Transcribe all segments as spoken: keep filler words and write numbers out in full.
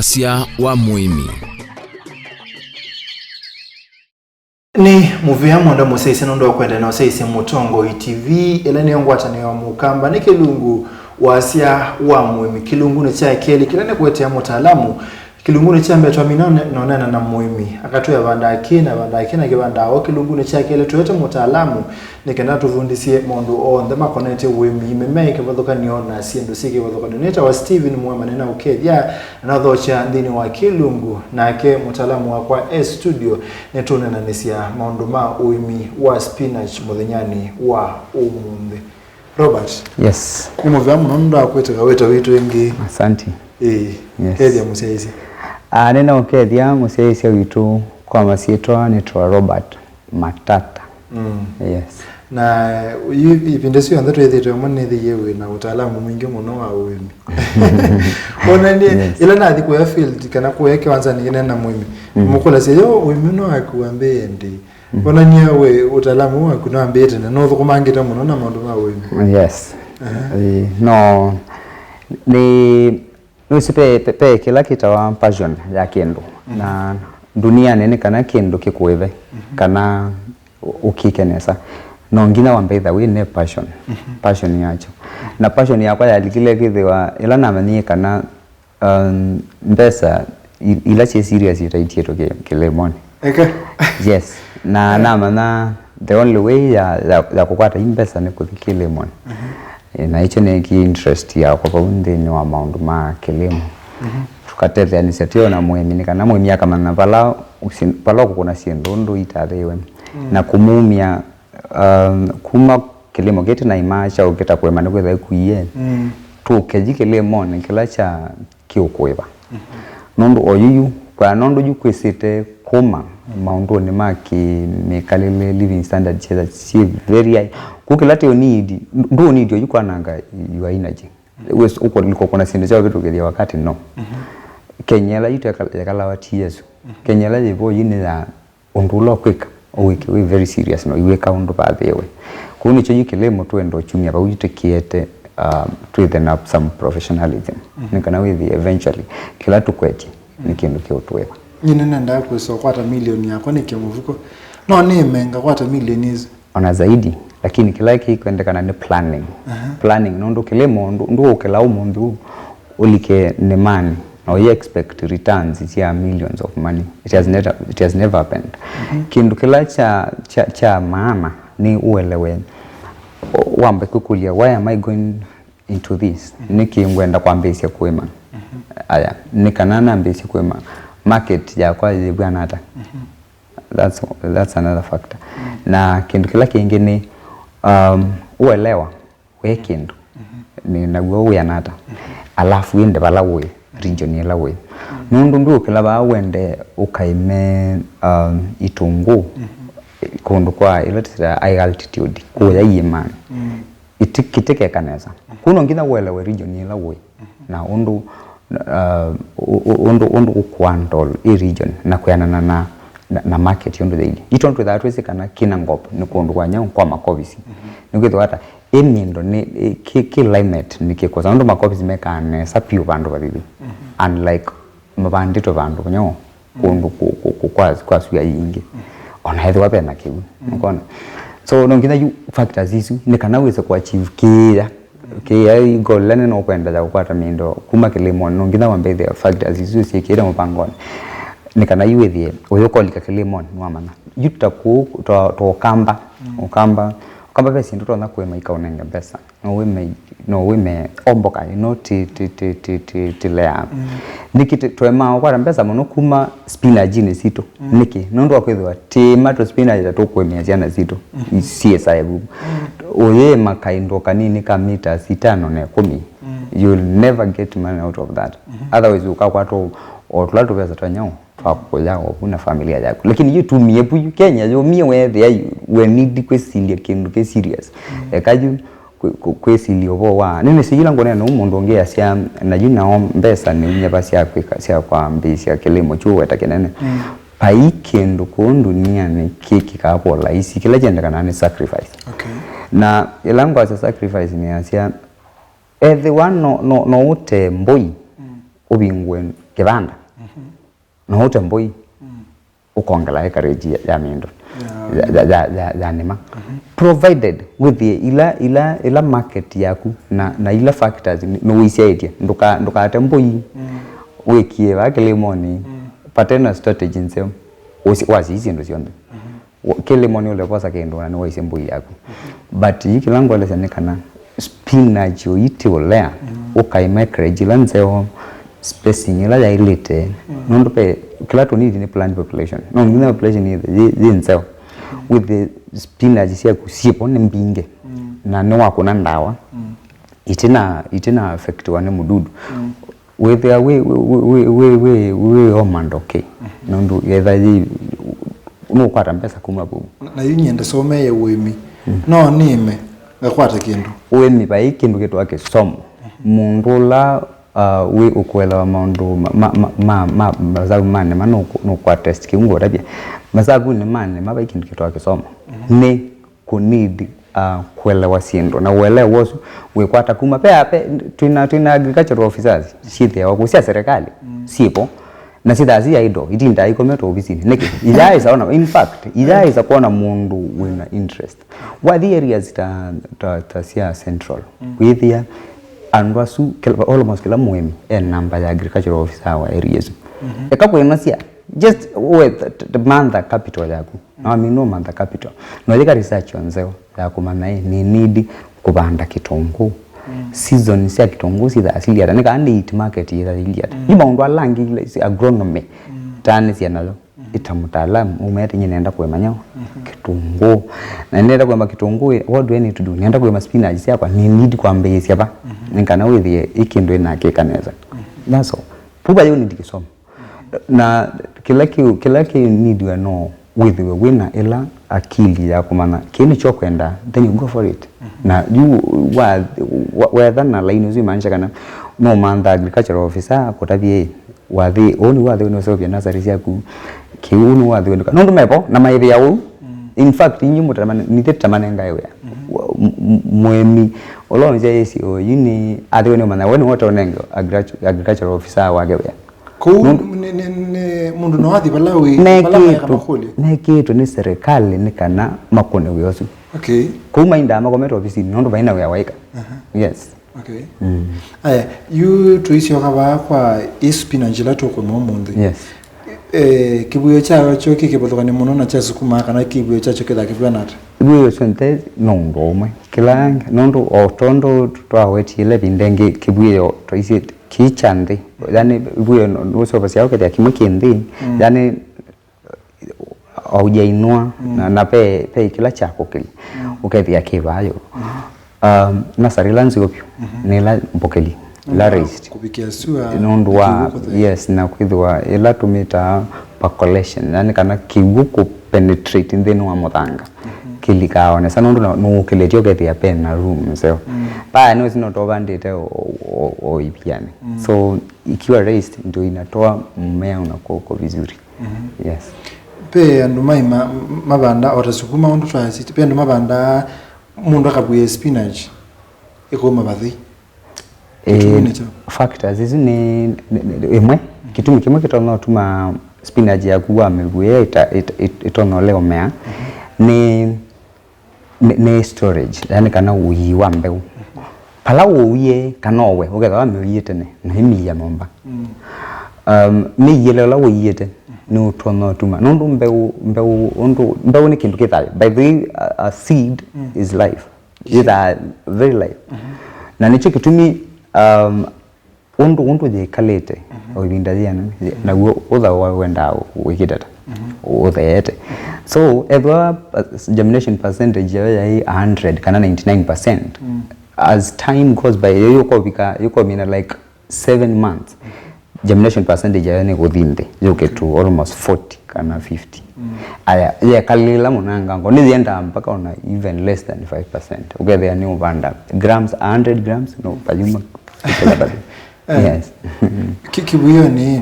Wasya wa mũĩmi. Nĩ mũvea mũndũ mũsyaĩĩsya nũndũ wa kũendeea na ũsyaĩĩsya Mũtongoi T V, ĩla nĩyo ngwatanĩo ya Mũkamba. Nĩ kĩlungu wasya wa mũĩmi, kĩlungunĩ kya kelĩ kĩla nĩkũetea mũtaalamu. Kĩlungunĩ kya mbee twamina nonena na mũĩmi akatwĩa avandaa kĩ na avandaa kĩ na kĩvandaa o. Kĩlungunĩ kya kelĩ tũete mũtaalamu nĩ kenda tũvundĩsye maũndũ onthe makonetye ũĩmi, mĩmea ĩ kĩvathũkany'o na syĩndũ syĩ kĩvathũkany'o. Nĩtawa Stephen Mwema, nĩnaũkethya na nathokya nthĩnĩ wa kĩlungu, nake mũtaalamu wakwa e studio nĩtũnenanĩsya maũndũ ma ũĩmi wa spinach mũthenyanĩ wa ũmũnthĩ. Robert, Yes. Nĩ mũvea mũno nũndũ wa kwĩtĩka wĩto witũ ĩngĩ. Asante. Ĩĩ, Yes. Kethya mũsyaĩĩsya. Ah, nĩnaũkethya mũsyaĩĩsya witũ kwa masyĩtwa nĩtawa Robert Matata. Mm. Yes. Na yu ĩvinda ĩsu yonthe twĩthĩĩtwe amwe nĩthĩie wĩ na ũtaalamu mwingĩ mũno wa ũĩmi. Onanie, Yes. Ĩla nathi kũya field kana kũya kĩwanzanĩ kĩnene na mũĩmi, Mm. mũkũlasya yo ũĩmi ũno waku wambĩĩe ndĩ? Onania we ũtaalamu waku nĩwambĩĩe tene, no ũthũkũmangĩte mũno na maũndũ ma ũĩmi. Yes. Aha. Eh, no nĩ nĩwĩsĩ pe, pe, pe kĩla kĩtawa passion ya kĩndũ. Mhm. Na duniani nĩ kana kĩndũ kĩkũĩve, mhm, kana ũ- ũkĩke nesa, no nginya wambe ĩtha wĩ ne passion. Mhm. Passion yakyo. Na passion yakwa yalikile kwĩthĩwa ĩla namanyie kana Um, mbesa i- ila syĩ serious itaitie tũkĩ kĩlĩmonĩ. Eke. Yes. Na namanya the only way ya, ya, ya kũkwata i mbesa nĩ kũthi kĩlĩmonĩ. Eh, na ĩkyo nĩ ki interest yakwa vau nthĩnĩ wa maũndũ ma kĩlĩmo. Tũkatetheanĩsya twĩ o na mũĩmi nĩ kana mũĩmi akamanya vala ũsi- vala ũkũkũna syĩndũ ũndũ itathĩwe. Na kũmumya um, kuma kĩlĩmo kĩtĩ na imaa kya ũkĩta kũĩma nĩkwĩthwa ĩkuie. Mm. Tũke yu kĩlĩmonĩ kĩla kya kĩũkũĩva. Mhm. Nũndũ o yu yu kwa nũndũ yu kwĩsĩte kũma maũndũnĩ ma kĩmĩkalĩle, living standard syĩ very high. Kũ kĩla tĩ ũnidi ndũ ũnidi oyu kwananga your energy. Wes ũkũlikwa kuna syĩndũ sya ũvĩtũkĩthya wakati no. Mhm. Kenya ĩla yu twekalawa ti Yesu. Mhm. Kenya ĩla yĩvo yu nĩ ya ũndũ ũla ũkwĩka ũwĩke wĩ very serious na ũiwĩka ũndũ vathĩwe. Kwoou nĩkyo yu kĩlĩmo twenda ũkyumya vau yu tũkĩete, um, twĩthe na some professionalism. Mhm. Nĩ kana wĩthĩe eventually kĩla tũkwetye nĩ kĩndũ kĩũtũĩva. Nyie nĩnendaa kwĩsa ũkwata milioni yakwa nĩkĩ mũvuko. No nĩĩme ngakwata milioni isu. Ona zaidi, lakini kĩla kĩkwendekana nĩ planning. Aha. Planning nũndũ kĩlĩmo ndũ- ndũũkĩla ũmũnthĩ ũũ ũlike nĩmanĩ na ũyĩ expect returns sya millions of money. It has never, it has never happened. Mhm. Kĩndũ kĩla kya, kya, kya maana nĩ ũelewe, wambe kwĩkũlya, why am I going into this? Mhm. Nĩkĩ ngwenda kwambĩĩsya kũĩma? Mhm. Aya, nĩ kana nambĩĩsye kũĩma, market yakwa yĩvw'ana ata? Mhm. That's, that's another factor. Mm. Na kĩndũ kĩla kĩngĩ nĩ, um, ũelewa we kĩndũ, mm-hmm, nĩ naw'o wĩana ata, mm-hmm, alafu ĩndĩ vala wĩ, region ĩla wĩ. Mm. Nũndũ ndũũkĩla vaa wende ũkaĩme, um, itũngũũ, mm-hmm, kũndũ kwa ĩla tĩtaa high altitude, kũya iĩmanĩ. Mm. Ĩti- kĩtikeka nesa. Kũu no nginya ũelewe region ĩla wĩ, na ũndũ, uh, ũ- ũ- ũndũ, ũndũ ũkũhandle ĩ region na kwĩanana na, na, na market ũndũ yĩilyĩ. Yu tondũ twĩthaa twĩsĩ kana Kinangop nĩ kũndũ kwa nyaũ kwa makovisi. Nĩkwĩthĩwa ata ĩ mĩndũ nĩ ĩ- kĩ, kĩ climate nĩ kĩkũsa, nũndũ makovisi mekaa nesa piũ vandũ vavivu, unlike mavandĩtwe vandũ nyaũ kũndũ kũ- kũ- kũ- kwa, kwa sua yingĩ, ona ethĩwa vena kĩw'ũ, ũkona. So no nginya yu factors isu nĩ kana wĩse kũ achieve kĩĩa, kĩĩa goal ĩla nene ũkwenda ya kũkwata mĩndũ kuma kĩlĩmonĩ, no nginya wambe ĩthĩa factors isu syĩkĩĩte mũvangonĩ nĩ kana yu wĩthĩe ũyũ ũkolika kĩlĩmonĩ nĩwamanya. Yu ta kũu ta ta ũkamba, ũkamba, ũkamba ve syĩndũ tonya kũĩma ikaũnenge mbesa. No wĩme, no wĩme omboka, you know, ti, ti, ti, ti, ti, ti lea. Mm. Nĩkĩ tĩ- tũemaa ũkwata mbesa mũno kuma spinachinĩ sitũ? Mm. Nĩkĩ? Nũndũ wa kwĩthĩwa tĩĩma tũ spinach ta tũkũĩmĩa syana sitũ, mm-hmm, siĩsae vu. Mm. Ũyĩĩma kaindo kanini ka meters itano na ĩkũmi, mm, you'll never get money out of that. Mm-hmm. Otherwise, ũkakwata o tũla tũvesa twa nyaũ twa kũya ovu na familia yaku. Lakini yu tumie vu yu Kenya yũmie weethĩa yu we need kwĩsilya kĩndũ kĩ serious. Mm. Eka yu kwĩ- kwĩ- kwĩsilya ũvoo wa nĩnĩsĩ yĩla ngũneena ũu mũndũ ũngĩ asya na yu nao mbesa nĩunyeva sya kwĩka sya kwambĩĩsya kĩlĩmo kyu weta kĩnene. Mm. Vai kĩndũ kũũ ndunianĩ kĩkĩkaa kwa laisi, kĩla kyendekanaa nĩ sacrifice. Okay. Na ĩla ngwasya sacrifice nĩasya Ethĩwa no, no, no ũtee mbũi, mm, ũvingũe kĩvanda, no ũte mbũi, ũkongela acreage ya, ya mĩũnda ya, ya, ya, ya, ya nĩma. Provided wĩthĩe ila, ila, ila market yaku na, na ila factors nĩ, nĩwĩsyaĩtye, ndũka-, ndũkate mbũi wĩkie vaa kĩlĩmonĩ, vate na strategy nzeo, ũsi-, wasii syĩndũ syonthe. Wa-, kĩlĩmonĩ ũlekosa kĩndũ na nĩwaisye mbũi yaku. But yu kĩla ngwelesya nĩ kana spinach ũiti ũlea, ũkaima acreage ila nzeo, spacing ĩla yaĩlĩte, nũndũ ve kĩla tũnidi nĩ plant population. No nginya population yĩ, yĩ, yĩ nzeo. With the spinach syaku syĩvo nĩ mbingĩ, na nĩwakũna ndawa, itina, itina affectiwa nĩ mũdudu. Wĩthĩa wĩ, wĩ, wĩ, wĩ, wĩ, wĩ, wĩ o mandoke, nũndũ yetha yĩ, nũkwata mbesa kuma vau. Na yu nyie ndasomee ũĩmi. No nĩme, ngakwata kĩndũ. Ũĩmi vai kĩndũ kĩtwa kĩsomo. Mũndũ ũla, uh, wĩ ũkũelewa maũndũ ma, ma, ma, ma, ma masavu ma nĩma nũkũ-, nũkwa test kĩu ngũtavya. Masavunĩ ma nĩma vai kĩndũ kĩtwa kĩsomo. Nĩ kũ need, uh, kũelewa syĩndũ. Na ũelewa ũsu wĩkwata kuma pe, pe, twĩna, twĩna agricultural officers syĩthĩawa kũ sya serikali, syĩvo. Na syĩthaa si idle, itindaa ikometwe ovisinĩ. Nĩkĩ? Iyaa ĩsaona, in fact, iyaa ĩsa kwona mũndũ wĩna interest. Wathi areas ta, ta, ta sya central, wĩthĩa andũ asu, kĩla, almost kĩla mũĩmi e namba ya agricultural officer wa area ĩsu. Eka kwĩmasya, just we, t-, t-, mantha capital yaku. Na wamina ũmantha capital, no yĩka research o nzeo ya kũmanya, ĩ, nĩ need kũvanda kĩtũngũũ. Season sya kĩtũngũũ syĩthaa silyĩ ata, nĩ kana nĩ it market yĩthaa silyĩ ata. Nĩ maũndũ ala angĩ ila isi agronomy, taanĩsya nayo. Ĩta mũtaalamu, ũmwĩa atĩ, "Nyie nenda kũĩma nyaũ? Kĩtũngũũ. Na nenda kũĩma kĩtũngũũ, what do I need to do? Nenda kũĩma spinach syakwa, nĩ need kwambĩĩsya va? Nĩ kana wĩthĩe ĩ kĩndũ ĩnakĩka nesa." That's all. Vu vai ũnidi kĩsomo. Na kĩla kĩ, kĩla kĩ nidiwa no wĩthĩwe wĩna ĩla akili ya kũmanya kĩĩ nĩkyo ũkwenda, then you go for it. Na yu wa, wa, wetha na laini ũsu imaanisha kana no mantha agricultural officer kũtavye, "Ĩ, wathi ũũ nĩ wathi nĩũseũvya nasari syaku, kĩu nĩ wathi wenduka." Nũndũ mevo na maĩvĩa ũu. In fact, inyu mũtamane, nithe tũtamanengae wĩa. Wa, m-, m-, mũĩmi ũla ũnzya yĩsi ũyu nĩ athiwe nĩ ũmanya we nĩ wote ũnenge agricultural officer wake wĩa. Kũu nĩ, nĩ, nĩ, nĩ mũndũ no athi vala wĩ, vala maeka makũlyo. Mekĩtwe nĩ serikali nĩ kana makũne wĩa ũsu. Okay. Kũu maindaa makomete ovisinĩ nũndũ vaina wĩa waĩka. Aha. Yes. Okay. Aya, yu tũisyoka vaa kwa ĩ spinach ĩla tũkũma ũmũnthĩ. Yes. Eh, kĩvuĩo kyayo kyo kĩ kĩvathũkany'o mũno na kya sukuma, kana kĩvuĩo kyakyo kĩthaa kĩvw'ana ata? Kĩvuĩo kyonthe no ũndũ ũmwe. Kĩla, nũndũ o tondũ twawetie ĩla ĩvinda ĩngĩ, kĩvuĩo twaisye kĩĩ kya nthĩ, yani vuyo nũseũvasya ũkethĩa kĩmwe kĩ nthĩ, yani aujainua na, na pe, pe kĩla kya kũkĩlya, ũkethĩa kĩ vaa ĩũlũ. Um, nasarĩ ĩla nzeo vyũ nĩ ĩla mbũkĩli, ĩla raised. Kũvikĩa sua nũndũ wa, yes, na kwĩthĩwa ĩla tũmĩtaa percolation, yani kana kĩw'ũ kũ penetrate nthĩnĩ wa mũthanga. Kĩlikaa o nesa nũndũ na, nũũkĩlĩtye ũkethĩa pe na room nzeo. Paya nĩ ũsi no tũvandĩte o, o, o, o ivianĩ. So ikiwa raised ndio inatoa mmea unakuwa uko vizuri. Yes. Pe andũ mai ma, mavanda o ta sukuma ũndũ twasiti. Pe andũ mavanda mũndũ akavuĩa spinach. Ĩkũma vathi. Kĩtumi nĩkyo. Factors isu nĩ, nĩ, nĩ ĩmwe. Kĩtumi kĩmwe kĩtonya ũtuma spinach yaku wamĩvuĩa ĩta-, ĩta-, ĩt-, ĩtonya ũlea ũmea. Nĩ, nĩ, nĩ storage, yani kana ũii wa mbeũ. Pala ũuie kana owe, ũkethwa wamĩuie tene, na ĩmiia momba. Um, mĩiĩle ũla ũiĩte, nĩ ũtonya ũtuma. Nũndũ mbeũ, mbeũ, ũndũ, mbeũ nĩ kĩndũ kĩ thayũ. By the way, a, a seed is life. These are very light. Na nĩkyo kĩtumi, um, ũndũ, ũndũ yĩkalĩte o ĩvinda yĩana, naw'o ũthau wa wendaa wĩkĩte ta ũtheete. So ethwa, uh, germination percentage yayo yaĩ a hundred kana ninety-nine percent, as time goes by, yo yũkovika, yũkomina like seven months, germination percentage yayo nĩ kũthi nthĩ, yũke to almost forty kana fifty. Aya, yekalĩla mũnangango, nĩyendaa mpaka ona even less than five percent. Ũkethĩa nĩ ũvanda grams, a hundred grams, no, vayuma. Yes. Ki-, kĩvuĩonĩ,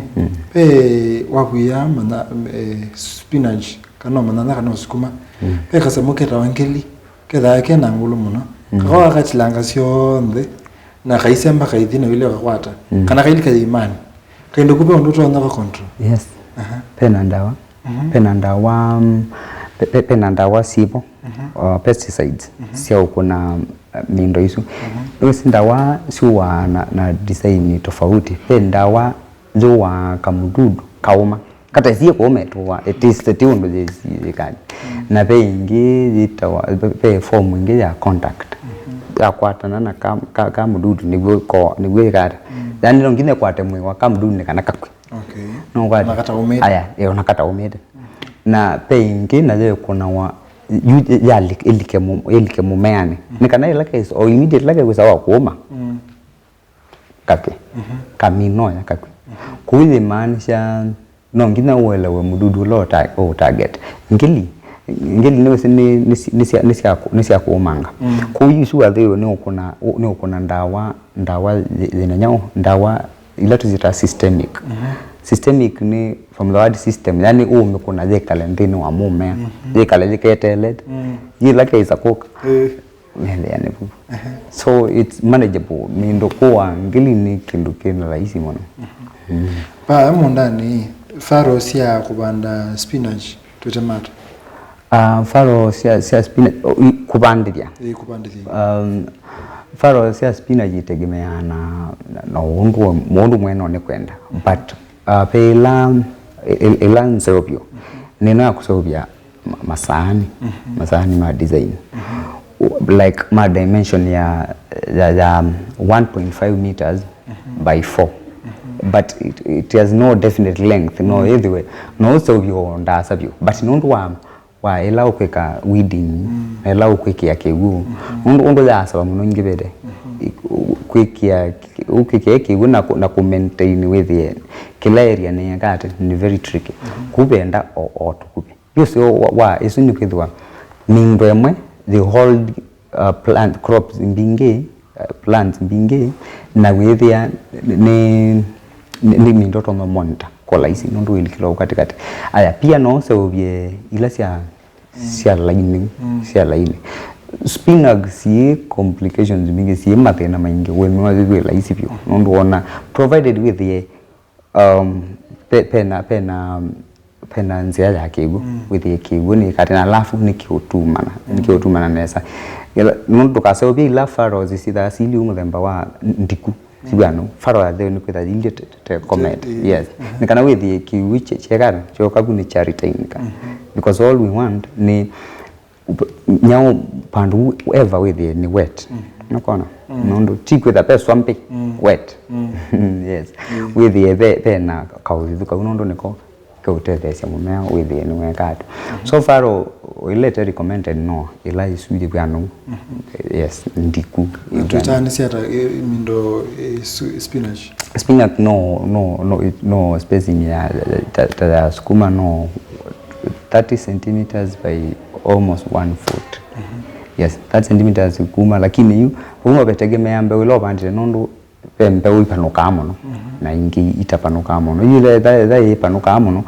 ve wavuĩa manya, eh, spinach, kana manyanya, kana sukuma, ve kasamũ ketawa ngeli, kethaa kena ngũlũ mũno. Kakoa katilanga syonthe, na kaisemba kaithi na wĩle kakwata. Kana kaili kayĩimani. Kĩndũ kĩu ve ũndũ ũtonya va control? Yes. Aha. Pena ndawa. Mhm. Pena ndawa, mm, pe- pe- pena ndawa sivo, mhm, uh, pesticides, mhm, sya ũkũna, uh, mindo isu. Mhm. Nĩwĩsĩ ndawa syũaa na, na design tofauti. Pe ndawa yũaa kamududu kaũma. Katesie kũũma ĩtũa, ĩtĩsĩ ti ũndũ yĩsikani. Mm. Na ve ĩngĩ yĩtawa, ve, ve form ĩngĩ ya contact. Mhm. Yakwatana na ka, ka, ka mũdudu nĩw'o ko, nĩw'o ĩkata. Mm. Yani no nginya ĩkwate mwĩĩ wa ka mũdudu nĩ kana kakw'e. Okay. No kwata. Ona kataũmĩte. Aya, ĩ, ona kataũmĩte. Mm. Na ve ĩngĩ nayo ĩkũnawa, yu, yalike, ĩlike mũ-, ĩlike mũmeanĩ. Mm. Nĩ kana ĩla kesi, o immediate ĩla kekwĩsa wa kũũma. Mm. Kakw'e. Mhm. Kaminoya kakw'e. Mhm. Kũu yĩmaanisha no nginya ũelewe mũdudu ũla ũta-, ũũ target. Ngili, ngili nĩwĩsĩ nĩ, nĩ, nĩ sya, nĩ sya, nĩ sya kũũmanga. Mm. Kũu isu wathĩĩwe nĩ ũkũna, nĩ ũkũna ndawa, ndawa yĩ-, yĩna nyaũ, ndawa ila tũsyĩtaa systemic. Mhm. Systemic nĩ from the word system, yani ũũmĩkũna yĩkale nthĩnĩ wa mũmea, mhm, yĩkale yĩketeelete. Mm. Yĩla keisa kũka, eh. Methĩa nĩ vu. Ehe. So it's manageable. Mĩndũ kũa ngili nĩ kĩndũ kĩna laisi mũno. Mhm. Mm. Vaa mũũndanĩ, faro sya kũvanda spinach twĩte mata? Ah, faro sya, sya spinach, o, i-, kũvandĩthya. Ĩĩ, kũvandĩthya. Um, faro sya spinach itegemeaa na, na, na ũndũ, mũndũ mwene nĩkwenda. But, uh, ve ĩla, ĩ-, ĩ-, ĩla nzeo vyũ, nĩno ya kũseũvya ma- masaani, masaani ma design. Like ma dimension ya, ya, ya one point five meters by four. But it, it has no definite length, no ĩthĩwe, no ũseũvye o ndaasa vyũ. But nũndũ wa, wa ĩla ũkwĩka weeding, na ĩla ũkwĩkĩa kĩw'ũ, nũndũ ũndũ yaasava mũno ingĩvĩte, kwĩkĩa, ũkwĩkĩa kĩw'ũ na kũ- na kũ maintain wĩthĩe kĩla area nĩ eka atĩ nĩ very tricky. Kũvenda o, o tũkuvĩ. Yu ũseo wa, wa ĩsu nĩ kwĩthĩwa mĩundo ĩmwe they hold, uh, plant, crops mbingĩ, uh, plants mbingĩ, na wĩthĩa nĩ, nĩ, nĩ mĩundo ũtonya monitor kwa laisi nũndũ wĩlikĩlwa ũu katĩkatĩ. Aya, pia no ũseũvye ila sya, sya laini, sya laini. Spinach syĩ complications mbingĩ, syĩ mathĩna maingĩ, ũĩmĩ wayo wĩ laisi vyũ nũndũ wona provided wĩthĩe um, pe- pena, pena, pena nzĩa ya kĩw'ũ, wĩthĩe kĩw'ũ nĩ katĩ na alafu nĩkĩũtumana, nĩkĩũtumana nesa. Ĩla- nũndũ ndũkaseũvye ila farrows syĩthaa sili ũ mũthemba wa ndiku. Sivwano farrow ya theu nĩkwĩtha yilye te- te- tekomete. Yes. Nĩ kana wĩthĩe kĩw'ũ kye- kyekana kyoka vu nĩ kya retainika. Because all we want nĩ Up- nyaũ pandũ wherever wĩthĩe nĩ wet. Nũkona? Nũndũ ti kwĩtha ve swampy, wet. Yes. Wĩthĩe ve, ve na kaũthithu kau nũndũ nĩko keũtetheesya mũmea wĩthĩe nĩweka ata. So far o- ĩla ĩte recommended no ĩla ĩsu yĩvw'anũ. Yes, ndiku. Twĩtaa nĩ syata ĩ- mindo ĩ- su- spinach. Spinach no, no, no, it- no spacing ya, ya, ta, ta ya sukuma no thirty centimeters by almost one foot. Yes, thirty centimeters kuma, lakini yu vau no vetegemea mbeũ ila ũvandĩte nũndũ ve mbeũ ipanũkaa mũno na ingĩ itapanũkaa mũno. Yu etha etha yĩpanũkaa mũno,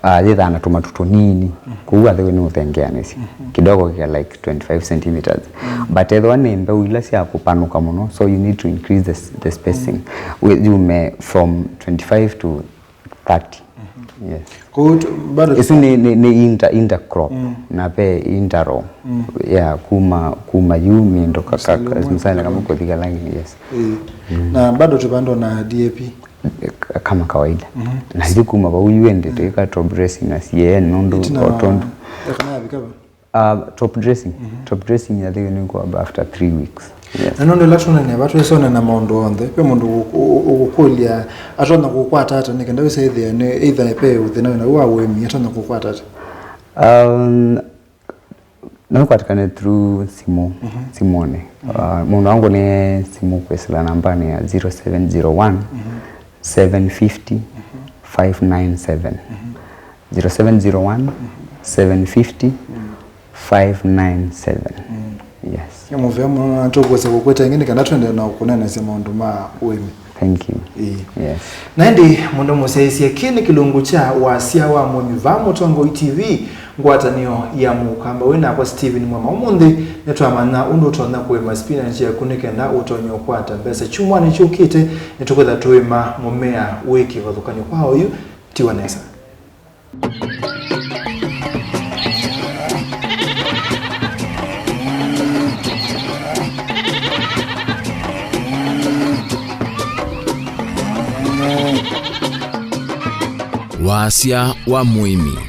ah, yĩthaa na tũmatu tũnini, kũu athĩwe nĩ ũthengeanĩsya kidogo kĩa like twenty-five centimeters. But ethĩwa nĩ mbeũ ila sya kũpanũka mũno, so you need to increase the, the spacing. Wĩ- yume from twenty-five to thirty. Yes. Kũu tu- bado ĩsu nĩ, nĩ, nĩ inter, intercrop na ve interrow ya kuma, kuma yu mĩndo ka- ka- mũsaĩle kamwe kũthi kala ĩngĩ, yes. Ĩĩ. Na bado tũvandwa na D A P. Kama kawaida. Na yu kuma vau yu ende twĩka top dressing na C A N nũndũ o tondũ. Ĩtina wa- ya kana yavika va? Uh, top dressing. Top dressing I think ni kwa after three weeks. Yes. Na nũndũ ĩla twonania vatwĩsone na maũndũ onthe, ve mũndũ ũkũkũlya atonya kũkwata ata nĩ kenda wĩsa ĩthĩa nĩ either ve ũthĩna wĩna wa ũĩmi atonya kũkwata ata? Um, no kwatikane through simu, simũnĩ. Uh, mũndũ wangu nĩ simu kwĩsĩla nambani ya zero seven zero one, seven fifty, five nine seven. Zero seven zero one, seven fifty, five nine seven. Yes. Nĩ mũvea mũno na tũkwĩsa kũkwĩta ĩngĩ nĩ kana twende na kũnenesya maũndũ ma ũĩmi. Thank you. Ĩĩ. Yes. Na ĩndĩ mũndũ mũsyaĩĩsya, kĩ nĩ kĩlungu kya Wasya wa Mũĩmi vaa Mũtongoi T V, ngwatanĩo ya Mũkamba. Wĩ nakwa Stephen Mwema. Ũmũnthĩ nĩtwamanya ũndũ ũtonya kũĩma spinach yaku nĩ kenda ũtonye ũkwata mbesa. Kyumwanĩ kyũkĩte nĩtũkwĩtha tũĩma mũmea wĩ kĩvathũkany'o kwa oyu. Tiwa nesa. Wasya wa Mũĩmi.